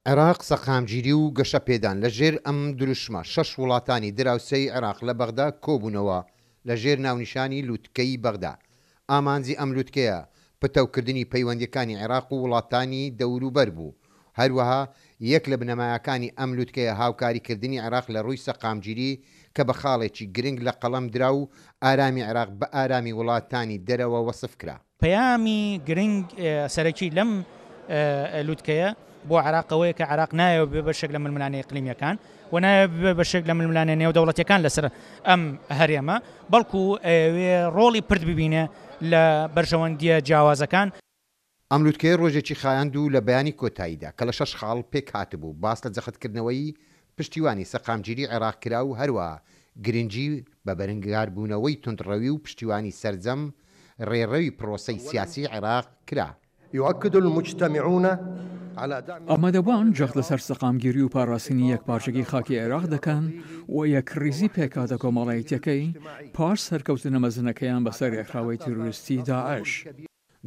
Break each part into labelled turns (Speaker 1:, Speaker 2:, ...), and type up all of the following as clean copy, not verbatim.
Speaker 1: عێراق، سەقامگیری و گەشەپێدان، لە ژێر ئەم دروشمە شەش وڵاتانی دراوسێی عێراق لە بەغدا کۆبوونەوە لە ژێر ناونیشانی لوتکەی بەغدا. ئامانجی ئەم لوتکەیە پتەوکردنی پەیوەندییەکانی عێراق و وڵاتانی دەوروبەر بوو. هەروەها یەک لە بنەمایەکانی ئەم لوتکەیە هاوکاریکردنی عێراق لە ڕووی سەقامگیری کە بە خاڵێکی گرنگ لە قەڵەم درا و ئارامی عێراق بە ئارامی وڵاتانی دەرەوە وەسف کرا.
Speaker 2: پەیامی گرنگ سەرەکی لەم لوتکەیە بۆ عێراق ئەوەیە کە عێراق نایەوێت ببێ بەشێک لە ململانێ ئیقلیمییەکان و نایەوێت ببێ بەشێک لە ململانێ نێودەوڵەتییەکان لەسەر ئەم هەرێمە، بەڵکو ئەیەوێ ڕۆڵی پرد ببینێ لە بەرژەوەندییە جیاوازەکان.
Speaker 1: ئەم لوتکەیە ڕۆژێکی خایاند و لە بەیانی کۆتاییدا کە لە شەش خاڵ پێکهاتبوو، باس لە جەختکردنەوەی پشتیوانی سەقامگیری عێراق کرا و هەروەها گرنگی بە بەرەنگاربوونەوەی توندڕەوی و پشتیوانی سەرجەم ڕێڕەوی پرۆسەی سیاسی عێراق کرا.
Speaker 3: یؤکد المجتمعون علی دعم.
Speaker 4: ئامادەبووان جەخت لەسەر سەقامگیری و پاراستنی یەکپارچەگی خاکی عێراق دەکەن و یەکڕیزی پێکهاتە کۆمەڵایەتییەکەی پاش سەرکەوتنە مەزنەکەیان بەسەر ڕێکخراوەی تیرۆریستی داعش.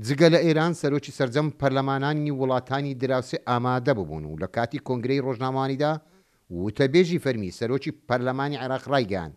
Speaker 1: جگە لە ئێران، سەرۆکی سەرجەم پەرلەمانانی وڵاتانی دراوسێ ئامادە ببوون و لە کاتی کۆنگرەی ڕۆژنامەوانیدا وتەبێژی فەرمی سەرۆکی پەرلەمانی عێراق ڕایگەیاند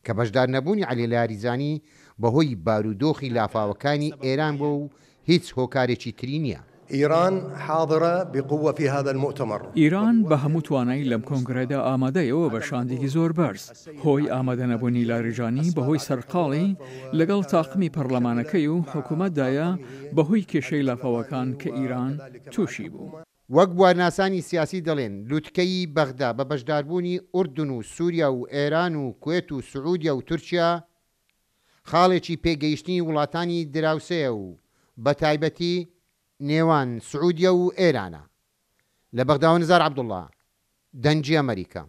Speaker 1: کە بەشدار نەبوونی عەلی لاریجانی بەهۆی بارودۆخی لافاوەکانی ئێران بووە و هیچ هۆکارێکی تری نییە.
Speaker 3: ایران حاضرە بقوە فی هذا الموتمر.
Speaker 4: ئیران بە هەموو توانای لەم کۆنگرەدا ئامادەیە و بە شاندێکی زۆر بەرز. هۆی ئامادەنەبوونی لاریجانی بەهۆی سەرقاڵی لەگەڵ تاقمی پەڕلەمانەکەی و حکومەتدایە بەهۆی کێشەی لافاوەکان کە ئیران تووشی بوو.
Speaker 1: وەک بوارناسانی سیاسی دەڵێن، لوتکەی بەغدا بە بەشداربوونی ئوردن و سوریا و ئێران و کوێت و سعودیە و تورکیا خاڵێکی پێگەیشتنی وڵاتانی دراوسێیە و بەتایبەتی نێوان سعودیە و ئێرانە. لە بەغداوە نزار عەبدوڵڵا، دەنگی ئەمەریکا.